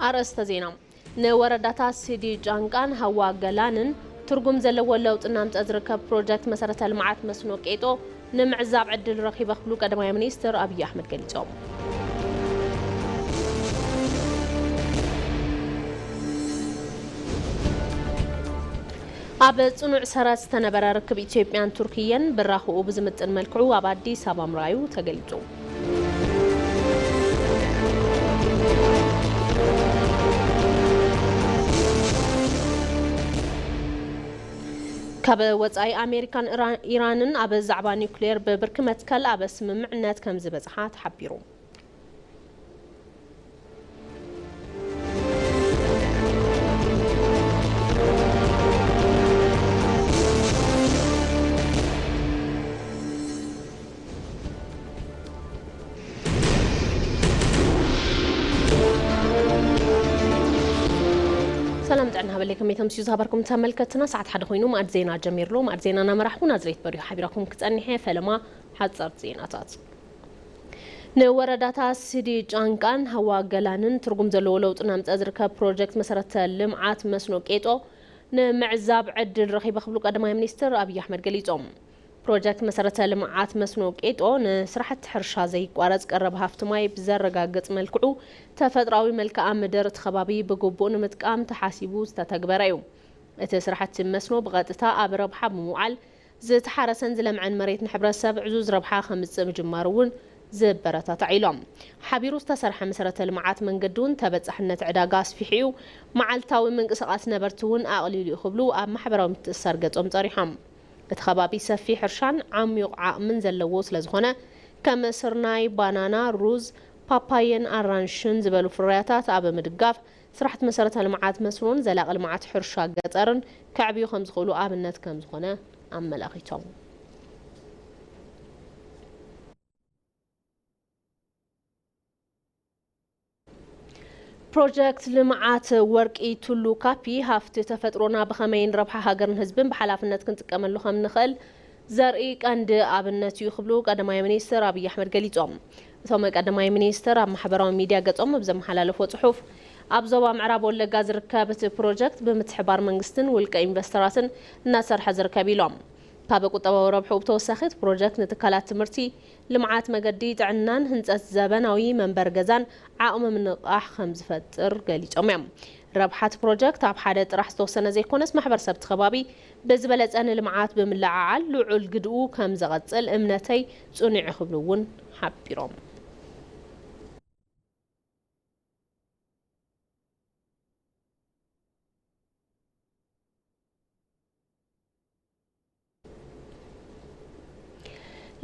ኣርእስተ ዜና። ንወረዳታት ሲዲ ጫንቃን ሃዋ ገላንን ትርጉም ዘለዎ ለውጢ እናምፀ ዝርከብ ፕሮጀክት መሰረተ ልምዓት መስኖ ቄጦ ንምዕዛብ ዕድል ረኺበ ክብሉ ቀዳማይ ሚኒስትር ኣብይ ኣሕመድ ገሊፆም። ኣብ ጽኑዕ ሰረት ዝተነበረ ርክብ ኢትዮጵያን ቱርክየን ብራኽኡ ብዝምጥን መልክዑ ኣብ ኣዲስ ኣበባ ምርኣዩ ተገሊጹ። ካብ ወጻኢ ኣሜሪካን ኢራ-፣ ኢራንን ኣብ ዛዕባ ኒውክሌር ብብርኪ መትከል ኣብ ስምምዕነት ከም ዝበጽሓ ተሓቢሩ። ሰላም ጥዕና ሃበለይ፣ ከመይ ተምስዩ ዝሃበርኩም ተመልከትና? ሰዓት ሓደ ኮይኑ ማዕድ ዜና ጀሚርሎ። ማዕድ ዜና እናመራሕኩ ናዝሬት በሪሁ ሓቢራኩም ክጸንሕ እየ። ፈለማ ሓጸርቲ ዜናታት። ንወረዳታት ሲዲ ጫንቃን ሃዋ ገላንን ትርጉም ዘለዎ ለውጢ እናምፀ ዝርከብ ፕሮጀክት መሰረተ ልምዓት መስኖ ቄጦ ንምዕዛብ ዕድል ረኺበ ክብሉ ቀዳማይ ሚኒስትር ኣብይ ኣሕመድ ገሊፆም። ፕሮጀክት መሰረተ ልምዓት መስኖ ቄጦ ንስራሕቲ ሕርሻ ዘይቋረፅ ቀረብ ሃፍቲ ማይ ብዘረጋግፅ መልክዑ ተፈጥራዊ መልክዓ ምድር እቲ ከባቢ ብግቡእ ንምጥቃም ተሓሲቡ ዝተተግበረ እዩ። እቲ ስራሕቲ መስኖ ብቐጥታ ኣብ ረብሓ ብምውዓል ዝተሓረሰን ዝለምዐን መሬት ንሕብረተሰብ ዕዙዝ ረብሓ ከምጽእ ምጅማሩ እውን ዝበረታታዕ ኢሎም። ሓቢሩ ዝተሰርሐ መሰረተ ልምዓት መንገዲ እውን ተበጻሕነት ዕዳጋ ኣስፊሑ እዩ፣ መዓልታዊ ምንቅስቓስ ነበርቲ እውን ኣቕሊሉ እዩ ክብሉ ኣብ ማሕበራዊ ምትእስሳር ገጾም ጸሪሖም። እቲ ከባቢ ሰፊሕ ሕርሻን ዓሚዩቕ ዓቕምን ዘለዎ ስለዝኾነ ከም ስርናይ፣ ባናና፣ ሩዝ፣ ፓፓየን ኣራንሽን ዝበሉ ፍርያታት ኣብ ምድጋፍ ስራሕቲ መሰረተ ልምዓት መስኖን ዘላቒ ልምዓት ሕርሻ ገጠርን ከዕብዩ ከም ዝኽእሉ ኣብነት ከም ዝኾነ ኣመላኺቶም። ፕሮጀክት ልምዓት ወርቂ ቱሉ ካፒ ሃፍቲ ተፈጥሮና ብኸመይን ረብሓ ሃገርን ህዝብን ብሓላፍነት ክንጥቀመሉ ከም ንኽእል ዘርኢ ቀንዲ ኣብነት እዩ ክብሉ ቀዳማይ ሚኒስትር ኣብይ ኣሕመድ ገሊጾም። እቶም ቀዳማይ ሚኒስትር ኣብ ማሕበራዊ ሚድያ ገጾም ኣብ ዘመሓላለፎ ጽሑፍ፣ ኣብ ዞባ ምዕራብ ወለጋ ዝርከብ እቲ ፕሮጀክት ብምትሕባር መንግስትን ውልቀ ኢንቨስተራትን እናሰርሐ ዝርከብ ኢሎም። ካብ ቁጠባዊ ረብሑ ብተወሳኺ እቲ ፕሮጀክት ንትካላት ትምህርቲ፣ ልምዓት መገዲ ጥዕናን ህንፀት ዘበናዊ መንበሪ ገዛን ዓቕሚ ምንቕቓሕ ከም ዝፈጥር ገሊጾም እዮም። ረብሓ እቲ ፕሮጀክት ኣብ ሓደ ጥራሕ ዝተወሰነ ዘይኮነስ ማሕበረሰብ እቲ ከባቢ ብዝበለፀ ንልምዓት ብምልዕዓል ልዑል ግድኡ ከም ዘቐፅል እምነተይ ጽኑዕ እዩ ክብሉ እውን ሓቢሮም።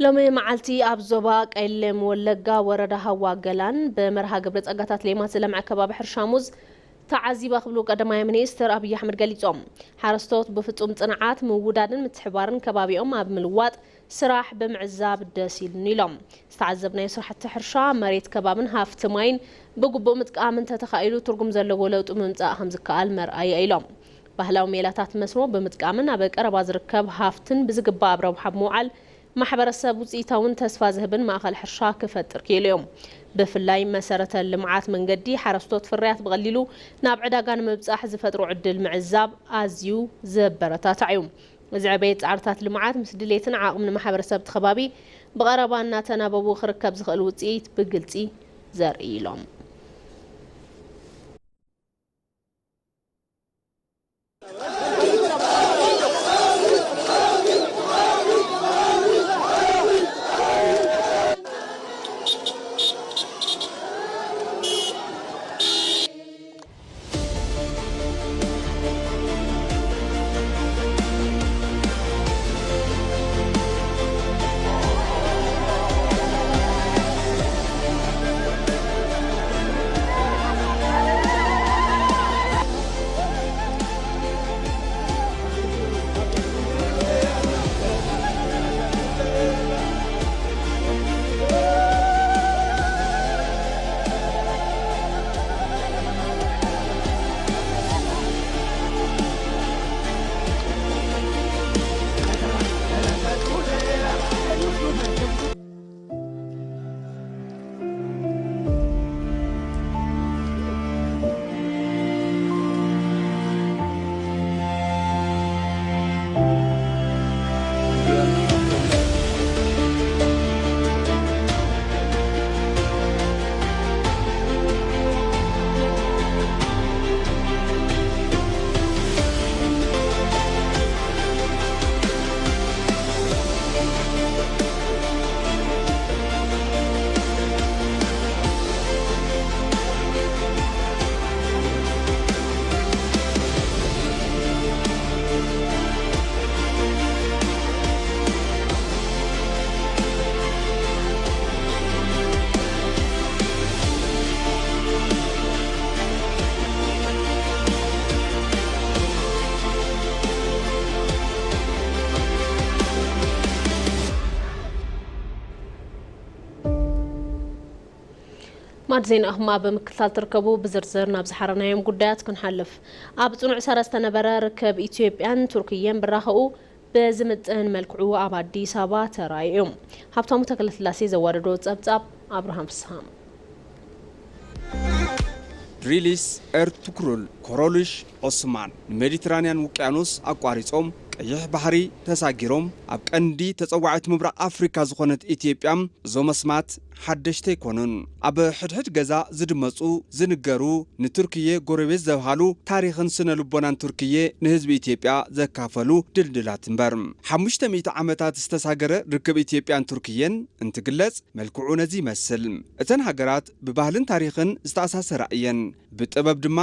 ሎሚ መዓልቲ ኣብ ዞባ ቀይሌም ወለጋ ወረዳ ሃዋ ገላን ብመርሃ ግብሪ ጸጋታት ሌማት ዝለምዐ ከባቢ ሕርሻ ሙዝ ተዓዚባ ክብሉ ቀዳማይ ሚኒስትር ኣብይ ኣሕመድ ገሊጾም። ሓረስቶት ብፍጹም ጽንዓት፣ ምውዳድን ምትሕባርን ከባቢኦም ኣብ ምልዋጥ ስራሕ ብምዕዛብ ደስ ኢሉኒ ኢሎም። ዝተዓዘብናዮ ስራሕቲ ሕርሻ መሬት ከባብን ሃፍቲ ማይን ብግቡእ ምጥቃም እንተተኻኢሉ ትርጉም ዘለዎ ለውጢ ምምጻእ ከም ዝከኣል መርኣያ ኢሎም። ባህላዊ ሜላታት መስኖ ብምጥቃምን ኣብ ቀረባ ዝርከብ ሃፍትን ብዝግባእ ኣብ ረብሓ ብምውዓል ማሕበረሰብ ውፅኢታውን ተስፋ ዝህብን ማእኸል ሕርሻ ክፈጥር ክኢሉ እዮም። ብፍላይ መሰረተ ልምዓት መንገዲ ሓረስቶት ፍርያት ብቐሊሉ ናብ ዕዳጋ ንምብፃሕ ዝፈጥሮ ዕድል ምዕዛብ ኣዝዩ ዘበረታታዕ እዩ። እዚ ዕቤት ፃዕርታት ልምዓት ምስ ድሌትን ዓቕምን ማሕበረሰብ እቲ ከባቢ ብቐረባ እናተናበቡ ክርከብ ዝኽእል ውፅኢት ብግልፂ ዘርኢ ኢሎም። ኣድ ዜናኹም ኣብ ምክትታል ትርከቡ። ብዝርዝር ናብ ዝሓረናዮም ጉዳያት ክንሓልፍ። ኣብ ጽኑዕ ሰረ ዝተነበረ ርክብ ኢትዮጵያን ቱርክየን ብራኸኡ ብዝምጥን መልክዑ ኣብ ኣዲስ ኣበባ ተራእዩ። ሃብታሙ ተክለስላሴ ዘዋደዶ ጸብጻብ። ኣብርሃም ፍስሃ። ድሪሊስ ኤርቱክሩል ኮሮልሽ ኦስማን ንሜዲትራንያን ውቅያኖስ ኣቋሪጾም ቀይሕ ባሕሪ ተሳጊሮም ኣብ ቀንዲ ተጸዋዒት ምብራቕ ኣፍሪካ ዝኾነት ኢትዮጵያ እዞም ኣስማት ሓደሽቲ ኣይኮኑን። ኣብ ሕድሕድ ገዛ ዝድመጹ ዝንገሩ ንቱርክየ ጎረቤት ዘብሃሉ ታሪኽን ስነ ልቦናን ቱርክየ ንህዝቢ ኢትዮጵያ ዘካፈሉ ድልድላት እምበር። ሓሙሽተ ሚእቲ ዓመታት ዝተሳገረ ርክብ ኢትዮጵያን ቱርክየን እንትግለጽ መልክዑ ነዚ ይመስል። እተን ሃገራት ብባህልን ታሪኽን ዝተኣሳሰራ እየን። ብጥበብ ድማ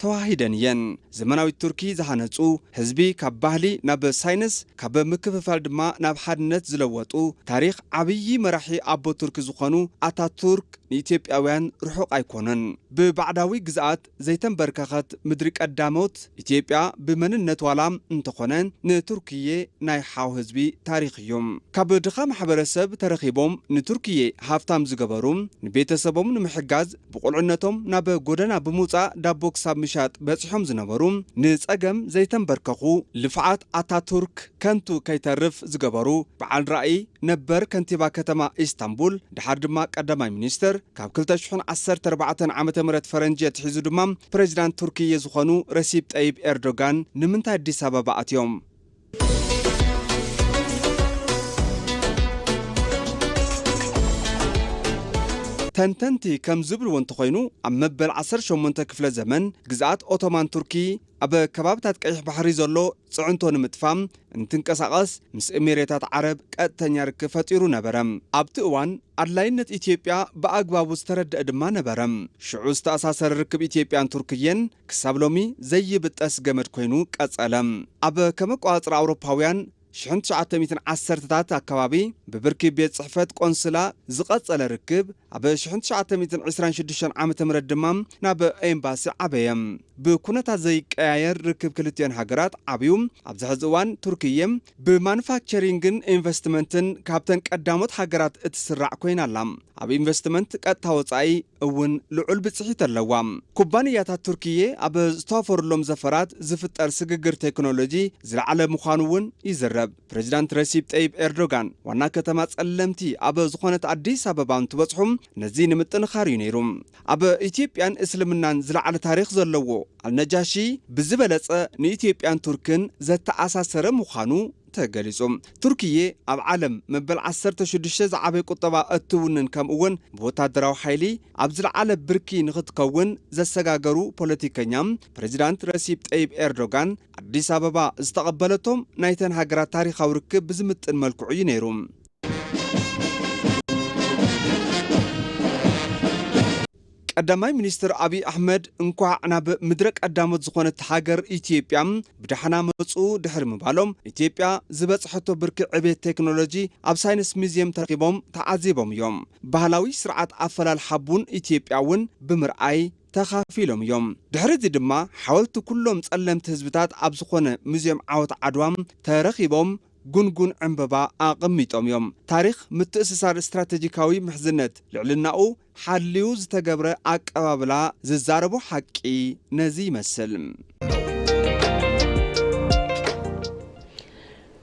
ተዋሂደን እየን። ዘመናዊት ቱርኪ ዝሃነጹ፣ ህዝቢ ካብ ባህሊ ናብ ሳይንስ፣ ካብ ምክፍፋል ድማ ናብ ሓድነት ዝለወጡ፣ ታሪኽ ዓብዪ መራሒ ኣቦ ቱርኪ ዝኾኑ ኣታቱርክ ንኢትዮጵያውያን ርሑቕ ኣይኮኑን። ብባዕዳዊ ግዝኣት ዘይተንበርከኸት ምድሪ ቀዳሞት ኢትዮጵያ ብመንነት ዋላ እንተኾነ ንቱርክየ ናይ ሓው ህዝቢ ታሪኽ እዩ። ካብ ድኻ ማሕበረሰብ ተረኺቦም ንቱርክየ ሃፍታም ዝገበሩ፣ ንቤተሰቦም ንምሕጋዝ ብቁልዕነቶም ናብ ጎደና ብምውጻእ ዳቦ ክሳብ ምሻጥ በጺሖም ዝነበሩ፣ ንጸገም ዘይተንበርከኹ፣ ልፍዓት ኣታቱርክ ከንቱ ከይተርፍ ዝገበሩ በዓል ራእይ ነበር ከንቲባ ከተማ ኢስታንቡል፣ ድሓር ድማ ቀዳማይ ሚኒስትር፣ ካብ ክልተ ሽሕን ዓሰርተ ኣርባዕተን ዓመተ ምህረት ፈረንጂ ኣትሒዙ ድማ ፕሬዚዳንት ቱርክየ ዝኾኑ ረሲፕ ጠይብ ኤርዶጋን ንምንታይ ኣዲስ ኣበባ ኣትዮም? ተንተንቲ ከም ዝብልዎ እንተኾይኑ፣ ኣብ መበል ዓሰርተ ሸሞንተ ክፍለ ዘመን ግዝኣት ኦቶማን ቱርኪ ኣብ ከባብታት ቀይሕ ባሕሪ ዘሎ ጽዕንቶ ንምጥፋእ እንትንቀሳቐስ ምስ ኤሚሬታት ዓረብ ቀጥተኛ ርክብ ፈጢሩ ነበረ። ኣብቲ እዋን ኣድላይነት ኢትዮጵያ ብኣግባቡ ዝተረድአ ድማ ነበረ። ሽዑ ዝተኣሳሰረ ርክብ ኢትዮጵያን ቱርክየን ክሳብ ሎሚ ዘይብጠስ ገመድ ኮይኑ ቀጸለ። ኣብ ከም ኣቆጻጽራ ኣውሮፓውያን ሽሕን ትሽዓተ ሚእትን ዓሰርተታት ኣከባቢ ብብርኪ ቤት ጽሕፈት ቆንስላ ዝቐጸለ ርክብ ኣብ ሽሕን ትሽዓተ ሚእትን ዕስራን ሽዱሽተን ዓመተ ምህረት ድማ ናብ ኤምባሲ ዓበየ። ብኩነታት ዘይቀያየር ርክብ ክልቲኦን ሃገራት ዓብዩ። ኣብዚ ሕዚ እዋን ቱርክየ ብማኑፋክቸሪንግን ኢንቨስትመንትን ካብተን ቀዳሞት ሃገራት እትስራዕ ኮይና ኣላ። ኣብ ኢንቨስትመንት ቀጥታ ወጻኢ እውን ልዑል ብጽሒት ኣለዋ። ኩባንያታት ቱርክየ ኣብ ዝተዋፈሩሎም ዘፈራት ዝፍጠር ስግግር ቴክኖሎጂ ዝለዓለ ምዃኑ እውን ይዝረብ። ፕሬዚዳንት ረሲፕ ጠይብ ኤርዶጋን ዋና ከተማ ጸለምቲ ኣብ ዝኾነት ኣዲስ ኣበባ እንትበጽሑ ነዚ ንምጥንኻር እዩ ነይሩ። ኣብ ኢትዮጵያን እስልምናን ዝለዓለ ታሪኽ ዘለዎ ኣልነጃሺ ብዝበለጸ ንኢትዮጵያን ቱርክን ዘተኣሳሰረ ምዃኑ ተገሊጹ። ቱርክየ ኣብ ዓለም መበል ዓሰርተ ሽዱሽተ ዝዓበየ ቁጠባ እትውንን ከምኡ እውን ብወታደራዊ ሓይሊ ኣብ ዝለዓለ ብርኪ ንኽትከውን ዘሰጋገሩ ፖለቲከኛ ፕሬዚዳንት ረሲፕ ጠይብ ኤርዶጋን ኣዲስ ኣበባ ዝተቐበለቶም ናይተን ሃገራት ታሪኻዊ ርክብ ብዝምጥን መልክዑ እዩ ነይሩ። ቀዳማይ ሚኒስትር ኣብይ ኣሕመድ እንኳዕ ናብ ምድረ ቀዳሞት ዝኾነት ሃገር ኢትዮጵያ ብደሓና መፁ ድሕሪ ምባሎም፣ ኢትዮጵያ ዝበፅሐቶ ብርኪ ዕቤት ቴክኖሎጂ ኣብ ሳይንስ ሚዝየም ተረኺቦም ተዓዚቦም እዮም። ባህላዊ ስርዓት ኣፈላልሓ ቡን ኢትዮጵያ እውን ብምርኣይ ተኻፊሎም እዮም። ድሕሪ እዚ ድማ ሓወልቲ ኩሎም ጸለምቲ ህዝብታት ኣብ ዝኾነ ሙዝየም ዓወት ዓድዋ ተረኺቦም ጉንጉን ዕምበባ ኣቐሚጦም እዮም። ታሪኽ ምትእስሳር ስትራተጂካዊ ምሕዝነት ልዕልናኡ ሓልዩ ዝተገብረ ኣቀባብላ ዝዛረቦ ሓቂ ነዚ ይመስል።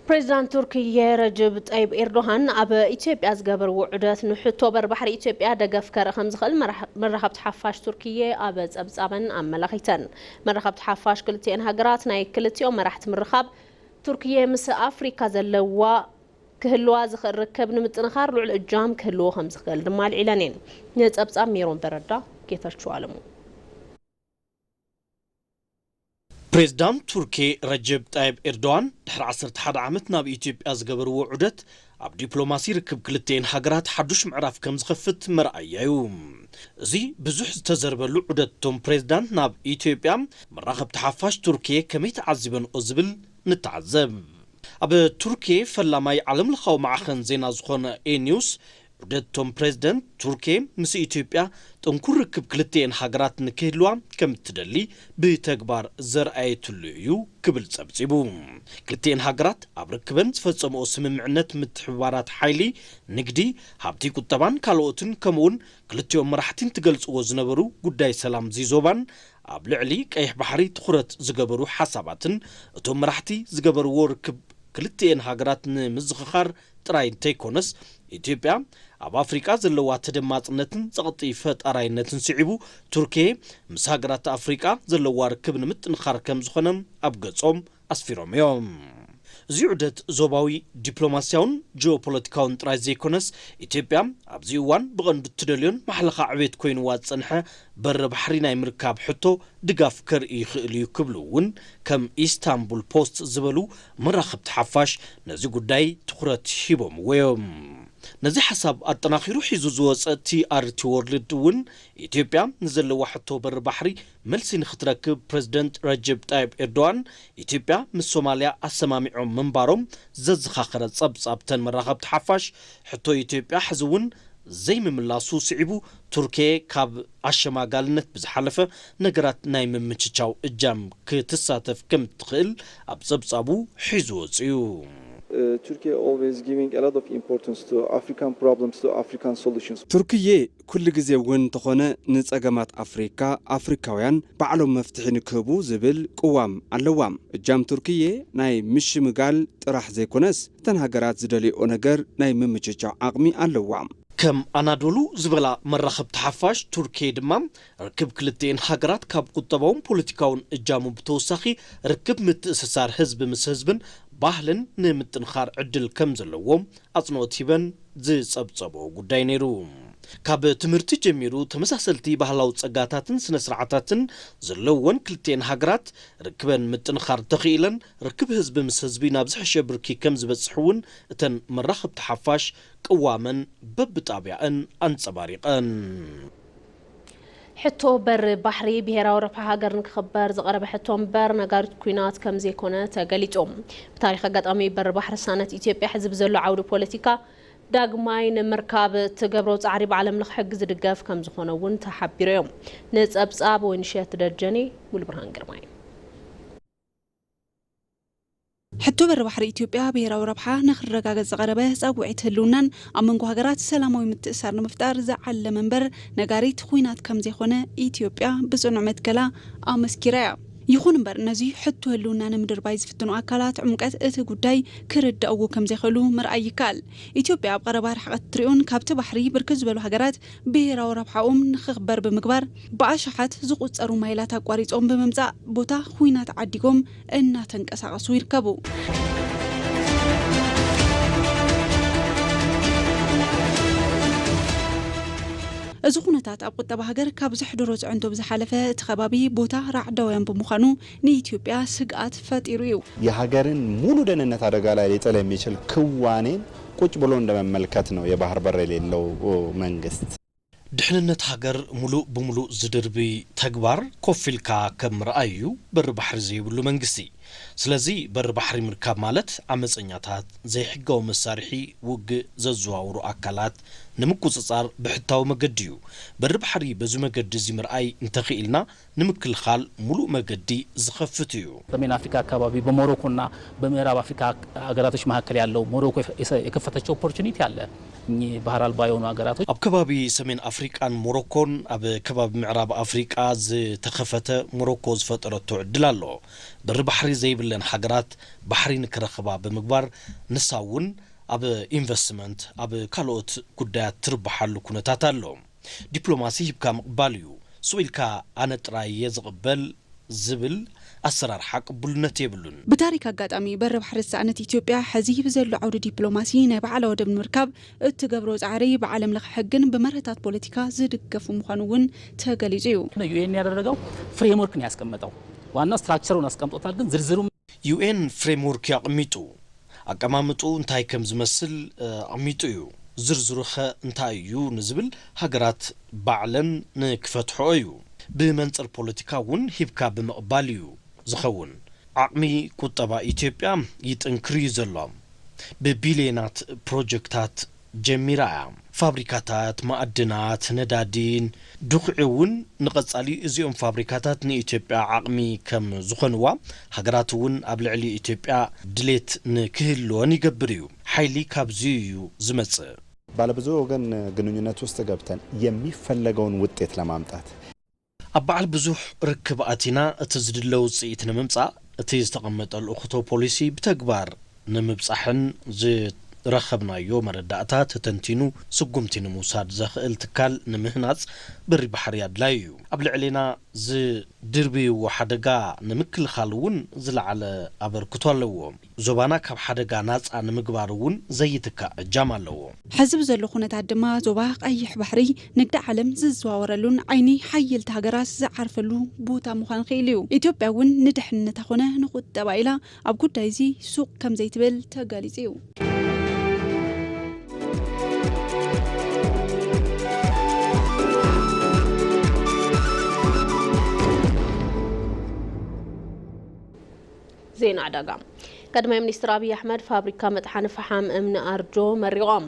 ፕሬዚዳንት ቱርክየ ረጅብ ጠይብ ኤርዶሃን ኣብ ኢትዮጵያ ዝገበርዎ ዑደት ንሕቶ በር ባሕሪ ኢትዮጵያ ደገፍ ከርኢ ከም ዝኽእል መራኸብቲ ሓፋሽ ቱርክየ ኣብ ጸብጻበን ኣመላኺተን። መራኸብቲ ሓፋሽ ክልቲኤን ሃገራት ናይ ክልቲኦም መራሕቲ ምርኻብ ቱርክየ ምስ ኣፍሪካ ዘለዋ ክህልዋ ዝኽእል ርክብ ንምጥንኻር ልዑል እጃም ክህልዎ ከም ዝኽእል ድማ ኣልዒለን እየን። ንጸብጻብ ሜሮን በረዳ፣ ጌታቸው ኣለሙ። ፕሬዝዳንት ቱርኪ ረጀብ ጣይብ ኤርዶዋን ድሕሪ ዓሰርተ ሓደ ዓመት ናብ ኢትዮጵያ ዝገበርዎ ዑደት ኣብ ዲፕሎማሲ ርክብ ክልቲኤን ሃገራት ሓዱሽ ምዕራፍ ከም ዝኸፍት መርኣያ እዩ። እዚ ብዙሕ ዝተዘርበሉ ዑደት እቶም ፕሬዝዳንት ናብ ኢትዮጵያ መራኸብቲ ሓፋሽ ቱርኪ ከመይ ተዓዚበንኦ ዝብል ንተዓዘብ። ኣብ ቱርኪ ፈላማይ ዓለም ለኻዊ ማዕኸን ዜና ዝኾነ ኤ ኒውስ ዑደቶም ፕሬዝደንት ቱርኪ ምስ ኢትዮጵያ ጥንኩር ርክብ ክልቲኤን ሃገራት ንክህልዋ ከም እትደሊ ብተግባር ዘርኣየትሉ እዩ ክብል ጸብጺቡ። ክልቲኤን ሃገራት ኣብ ርክበን ዝፈጸምኦ ስምምዕነት ምትሕብባራት ሓይሊ፣ ንግዲ፣ ሃብቲ ቁጠባን ካልኦትን ከምኡውን ክልቲኦም መራሕቲ እንትገልጽዎ ዝነበሩ ጉዳይ ሰላም ዚዞባን ኣብ ልዕሊ ቀይሕ ባሕሪ ትኹረት ዝገበሩ ሓሳባትን እቶም መራሕቲ ዝገበርዎ ርክብ ክልቲኤን ሃገራት ንምዝኽኻር ጥራይ እንተይኮነስ፣ ኢትዮጵያ ኣብ ኣፍሪቃ ዘለዋ ተደማጽነትን ጸቕጢ ፈጣራይነትን ስዒቡ፣ ቱርኪ ምስ ሃገራት ኣፍሪቃ ዘለዋ ርክብ ንምጥንኻር ከም ዝኾነ ኣብ ገጾም ኣስፊሮም እዮም። እዚ ዑደት ዞባዊ ዲፕሎማስያውን ጂኦፖለቲካውን ጥራይ ዘይኮነስ፣ ኢትዮጵያ ኣብዚ እዋን ብቐንዱ እትደልዮን ማሕለኻ ዕቤት ኮይንዋ ዝጸንሐ በሪ ባሕሪ ናይ ምርካብ ሕቶ ድጋፍ ከርኢ ይኽእል እዩ ክብሉ እውን ከም ኢስታንቡል ፖስት ዝበሉ መራኸብቲ ሓፋሽ ነዚ ጉዳይ ትኹረት ሂቦምዎ እዮም። ነዚ ሓሳብ ኣጠናኺሩ ሒዙ ዝወጸ ቲኣርቲ ወርልድ እውን ኢትዮጵያ ንዘለዋ ሕቶ በሪ ባሕሪ መልሲ ንኽትረክብ ፕሬዝደንት ረጀብ ጣይብ ኤርዶዋን ኢትዮጵያ ምስ ሶማልያ ኣሰማሚዖም ምንባሮም ዘዘኻኸረ ጸብጻብተን መራኸብቲ ሓፋሽ፣ ሕቶ ኢትዮጵያ ሕዚ እውን ዘይምምላሱ ስዒቡ፣ ቱርኪ ካብ ኣሸማጋልነት ብዝሓለፈ ነገራት ናይ ምምችቻው እጃም ክትሳተፍ ከም እትኽእል ኣብ ጸብጻቡ ሒዙ ወጺኡ። Uh, Turkey always giving a lot of importance to African problems, to African solutions. ቱርክዬ ኩሉ ግዜ እውን እንተኾነ ንጸገማት ኣፍሪካ ኣፍሪካውያን ባዕሎም መፍትሒ ንክህቡ ዝብል ቅዋም ኣለዋ። እጃም ቱርክዬ ናይ ምሽምጋል ጥራሕ ዘይኮነስ እተን ሃገራት ዝደልይኦ ነገር ናይ ምምችቻው ዓቕሚ ኣለዋ። ከም ኣናዶሉ ዝበላ መራኸብቲ ሓፋሽ፣ ቱርኪ ድማ ርክብ ክልቲኤን ሃገራት ካብ ቁጠባውን ፖለቲካውን እጃሙ ብተወሳኺ ርክብ ምትእስሳር ህዝቢ ምስ ህዝብን ባህልን ንምጥንኻር ዕድል ከም ዘለዎ ኣጽንኦት ሂበን ዝጸብጸብኦ ጉዳይ ነይሩ። ካብ ትምህርቲ ጀሚሩ ተመሳሰልቲ ባህላዊ ጸጋታትን ስነ ስርዓታትን ዘለወን ክልቲኤን ሃገራት ርክበን ምጥንኻር ተኽኢለን ርክብ ህዝቢ ምስ ህዝቢ ናብ ዝሐሸ ብርኪ ከም ዝበጽሕ እውን እተን መራኸብቲ ሓፋሽ ቅዋመን በብጣቢያእን ኣንጸባሪቐን። ሕቶ በር ባሕሪ ብሄራዊ ረብሓ ሃገር ንክኽበር ዝቐረበ ሕቶ እምበር ነጋሪት ኲናት ከም ዘይኮነ ተገሊጹ። ብታሪኽ ኣጋጣሚ በር ባሕሪ ዝሰኣነት ኢትዮጵያ ሕዚ ብዘሎ ዓውዲ ፖለቲካ ዳግማይ ንምርካብ እትገብሮ ጻዕሪ ብዓለም ለኸ ሕጊ ዝድገፍ ከም ዝኾነ እውን ተሓቢሩ እዩ። ንጸብጻብ ወይንሸት ደጀኔ፣ ሙሉብርሃን ግርማይ። ሕቶ በሪ ባሕሪ ኢትዮጵያ ብሄራዊ ረብሓ ንኽረጋገጽ ዝቐረበ ጻውዒት ህልውናን ኣብ መንጎ ሃገራት ሰላማዊ ምትእስሳር ንምፍጣር ዝዓለመ እምበር ነጋሪት ኹናት ከም ዘይኾነ ኢትዮጵያ ብጽኑዕ መትከላ ኣመስኪራ እያ። ይኹን እምበር ነዚ ሕቶ ህልውና ንምድርባይ ዝፍትኑ ኣካላት ዕምቀት እቲ ጉዳይ ክርዳእዎ ከም ዘይኽእሉ ምርኣይ ይከኣል። ኢትዮጵያ ኣብ ቀረባ ርሕቀት እትሪኦን ካብቲ ባሕሪ ብርክት ዝበሉ ሃገራት ብሄራዊ ረብሓኦም ንኽኽበር ብምግባር ብኣሽሓት ዝቑጸሩ ማይላት ኣቋሪጾም ብምምጻእ ቦታ ኹናት ዓዲጎም እናተንቀሳቐሱ ይርከቡ። እዚ ኩነታት ኣብ ቁጠባ ሃገር ካብ ዘሕደሮ ፅዕንቶ ብዝሓለፈ እቲ ከባቢ ቦታ ራዕዳውያን ብምዃኑ ንኢትዮጵያ ስግኣት ፈጢሩ እዩ። የሀገርን ሙሉ ደህንነት አደጋ ላይ ሊጥል የሚችል ክዋኔን ቁጭ ብሎ እንደመመልከት ነው የባህር በር የሌለው መንግስት። ድሕንነት ሃገር ሙሉእ ብሙሉእ ዝድርቢ ተግባር ኮፍ ኢልካ ከም ምርኣይ እዩ በሪ ባሕሪ ዘይብሉ መንግስቲ። ስለዚ በሪ ባሕሪ ምርካብ ማለት ዓመፀኛታት፣ ዘይሕጋዊ መሳርሒ ውግእ ዘዘዋውሩ ኣካላት ንምቁፅፃር ብሕታዊ መገዲ እዩ። በሪ ባሕሪ በዚ መገዲ እዚ ምርኣይ እንተኽኢልና ንምክልኻል ሙሉእ መገዲ ዝኸፍት እዩ። ሰሜን አፍሪካ አካባቢ በሞሮኮና በምዕራብ አፍሪካ ሀገራቶች መካከል ያለው ሞሮኮ የከፈተችው ኦፖርቹኒቲ አለ። እኚህ ባህር አልባ የሆኑ ሀገራቶች ኣብ ከባቢ ሰሜን ኣፍሪቃን ሞሮኮን ኣብ ከባቢ ምዕራብ ኣፍሪቃ ዝተኸፈተ ሞሮኮ ዝፈጠረቶ ዕድል ኣሎ። በሪ ባሕሪ ዘይብለን ሃገራት ባሕሪ ንክረኽባ ብምግባር ንሳ እውን ኣብ ኢንቨስትመንት ኣብ ካልኦት ጉዳያት ትርብሓሉ ኩነታት ኣሎ። ዲፕሎማሲ ሂብካ ምቕባል እዩ። ሱቕ ኢልካ ኣነ ጥራይ እየ ዝቕበል ዝብል ኣሰራርሓ ቅቡልነት የብሉን። ብታሪክ ኣጋጣሚ በሪ ባሕሪ ዝሰኣነት ኢትዮጵያ ሕዚ ብዘሎ ዓውዲ ዲፕሎማሲ ናይ ባዕላ ወደብ ንምርካብ እትገብሮ ፃዕሪ ብዓለም ለኸ ሕግን ብመርህታት ፖለቲካ ዝድገፉ ምዃኑ እውን ተገሊፁ እዩ። ዩኤን ያደረገው ፍሬምወርክ ነው ያስቀመጠው። ዋናው ስትራክቸሩን አስቀምጦታል፣ ግን ዝርዝሩ ዩኤን ፍሬምወርክ ኣቕሚጡ ኣቀማምጥኡ እንታይ ከም ዝመስል ኣቕሚጡ እዩ። ዝርዝሩኸ እንታይ እዩ ንዝብል ሃገራት ባዕለን ንክፈትሕኦ እዩ። ብመንፅር ፖለቲካ እውን ሂብካ ብምቕባል እዩ ዝኸውን። ዓቕሚ ቁጠባ ኢትዮጵያ ይጥንክር እዩ ዘሎ። ብቢልዮናት ፕሮጀክታት ጀሚራ እያ። ፋብሪካታት፣ ማዕድናት፣ ነዳዲን ድኹዒ እውን ንቐጻሊ እዚኦም ፋብሪካታት ንኢትዮጵያ ዓቕሚ ከም ዝኾንዋ፣ ሃገራት እውን ኣብ ልዕሊ ኢትዮጵያ ድሌት ንክህልወን ይገብር እዩ። ሓይሊ ካብዚ እዩ ዝመጽእ። ባለብዙ ወገን ግንኙነት ውስጥ ገብተን የሚፈለገውን ውጤት ለማምጣት ኣብ በዓል ብዙሕ ርክብ ኣቲና እቲ ዝድለ ውጽኢት ንምምጻእ እቲ ዝተቐመጠ ልእኽቶ ፖሊሲ ብተግባር ንምብጻሕን ዝረኸብናዮ መረዳእታ ተተንቲኑ ስጉምቲ ንምውሳድ ዘኽእል ትካል ንምህናጽ በሪ ባሕሪ ኣድላዩ እዩ። ኣብ ልዕሌና ዝድርብይዎ ሓደጋ ንምክልኻል እውን ዝለዓለ ኣበርክቶ ኣለዎ። ዞባና ካብ ሓደጋ ናጻ ንምግባር እውን ዘይትካእ እጃም ኣለዎ። ሕዚ ብዘሎ ኩነታት ድማ ዞባ ቀይሕ ባሕሪ ንግዲ ዓለም ዝዘዋወረሉን ዓይኒ ሓየልቲ ሃገራት ዝዓርፈሉ ቦታ ምዃን ክኢሉ እዩ። ኢትዮጵያ እውን ንድሕንነታ ኮነ ንቁጠባ ኢላ ኣብ ጉዳይ እዚ ሱቕ ከም ዘይትብል ተገሊጹ እዩ። ዜና ዕዳጋ። ቀዳማይ ሚኒስትር ኣብይ ኣሕመድ ፋብሪካ መጥሓኒ ፈሓም እምኒ ኣርጆ መሪቖም።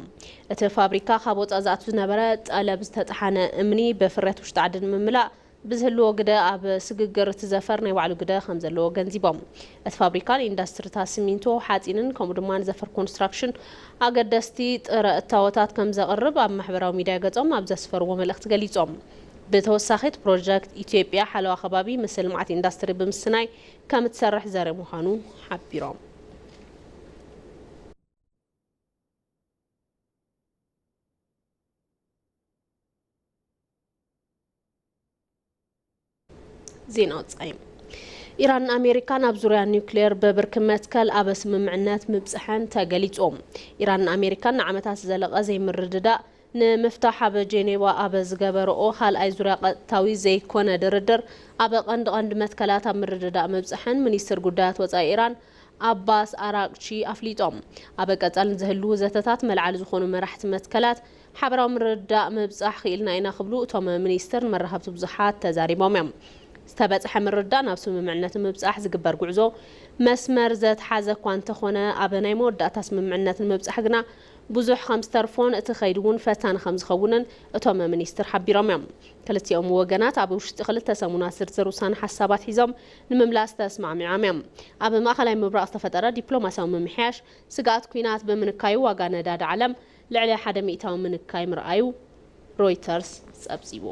እቲ ፋብሪካ ካብ ወጻኢ ዝኣቱ ዝነበረ ጠለብ ዝተጥሓነ እምኒ ብፍርያት ውሽጢ ዓዲ ንምምላእ ብዝህልዎ ግደ ኣብ ስግግር እቲ ዘፈር ናይ ባዕሉ ግደ ከም ዘለዎ ገንዚቦም። እቲ ፋብሪካ ንኢንዱስትሪታት ሲሚንቶ፣ ሓጺንን ከምኡ ድማ ንዘፈር ኮንስትራክሽን ኣገደስቲ ጥረ እታወታት ከም ዘቕርብ ኣብ ማሕበራዊ ሚድያ ገጾም ኣብ ዘስፈርዎ መልእኽቲ ገሊጾም። ብተወሳኺ እቲ ፕሮጀክት ኢትዮጵያ ሓለዋ ከባቢ ምስ ልምዓት ኢንዱስትሪ ብምስናይ ከም እትሰርሕ ዘርኢ ምዃኑ ሓቢሮም። ዜና ወጻኢ። ኢራንን ኣሜሪካን ኣብ ዙርያ ኒውክሌር ብብርኪ መትከል ኣብ ስምምዕነት ምብጽሐን ተገሊጹ። ኢራንን ኣሜሪካን ንዓመታት ዝዘለቐ ዘይምርድዳእ ንምፍታሕ ኣብ ጄኔቫ ኣብ ዝገበረኦ ካልኣይ ዙርያ ቀጥታዊ ዘይኮነ ድርድር ኣብ ቀንዲ ቀንዲ መትከላት ኣብ ምርድዳእ ምብጽሐን ሚኒስትር ጉዳያት ወጻኢ ኢራን ኣባስ ኣራቅቺ ኣፍሊጦም። ኣብ ቀጻሊ ንዝህልዉ ዘተታት መልዓሊ ዝኾኑ መራሕቲ መትከላት ሓበራዊ ምርድዳእ ምብጻሕ ክኢልና ኢና ክብሉ እቶም ሚኒስትር ንመራኸብቲ ብዙሓት ተዛሪቦም እዮም። ዝተበጽሐ ምርድዳእ ናብ ስምምዕነት ንምብጻሕ ዝግበር ጉዕዞ መስመር ዘትሓዘ እኳ እንተኾነ፣ ኣብ ናይ መወዳእታ ስምምዕነት ንምብጻሕ ግና ብዙሕ ከም ዝተርፎን እቲ ከይዲ እውን ፈታኒ ከም ዝኸውንን እቶም ሚኒስትር ሓቢሮም እዮም። ክልቲኦም ወገናት ኣብ ውሽጢ ክልተ ሰሙናት ዝርዝር ውሳነ ሓሳባት ሒዞም ንምምላስ ተስማዕሚዖም እዮም። ኣብ ማእኸላይ ምብራቕ ዝተፈጠረ ዲፕሎማሲያዊ ምምሕያሽ ስግኣት ኲናት ብምንካዩ ዋጋ ነዳዲ ዓለም ልዕሊ ሓደ ሚእታዊ ምንካይ ምርኣዩ ሮይተርስ ጸብጺቡ።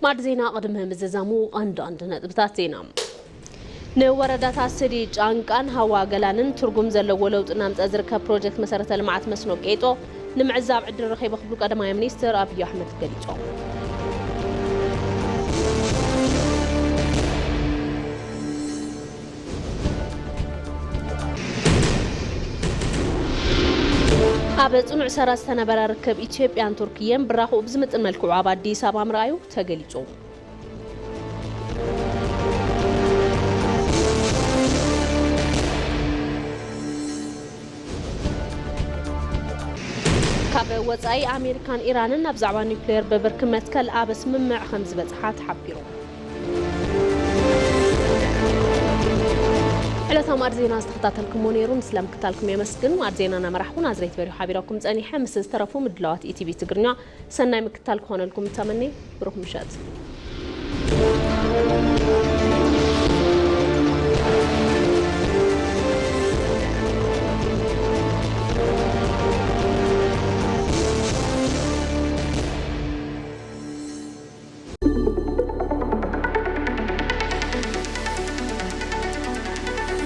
ማዕድ ዜና ቅድሚ ምዝዛሙ ቀንዲ ቀንዲ ነጥብታት ዜና። ንወረዳታት ስዲ ጫንቃን ሃዋ ገላንን ትርጉም ዘለዎ ለውጢ እናምፀ ዝርከብ ፕሮጀክት መሰረተ ልምዓት መስኖ ቄጦ ንምዕዛብ ዕድል ረኺበ ክብሉ ቀዳማይ ሚኒስትር ኣብይ ኣሕመድ ገሊፆም። ኣብ ጽኑዕ ሰረት ዝተነበረ ርክብ ኢትዮጵያን ቱርክየን ብራኽኡ ብዝምጥን መልክዑ ኣብ ኣዲስ ኣበባ ምርኣዩ ተገሊጹ። ካብ ወጻኢ ኣሜሪካን ኢራንን ኣብ ዛዕባ ኒውክሌር ብብርኪ መትከል ኣብ ስምምዕ ከም ዝበጽሓ ተሓቢሩ። ዕለታዊ ማዕድ ዜና ዝተኸታተልኩሞ ነይሩ። ንስለ ምክታልኩም የመስግን። ማዕድ ዜና እናመራሕኩ ናዝሬት በሪሁ ሓቢረኩም ጸኒሐ። ምስ ዝተረፉ ምድላዋት ኢቲቪ ትግርኛ ሰናይ ምክታል ክኾነልኩም ተመኒ። ብሩኽ ምሸት።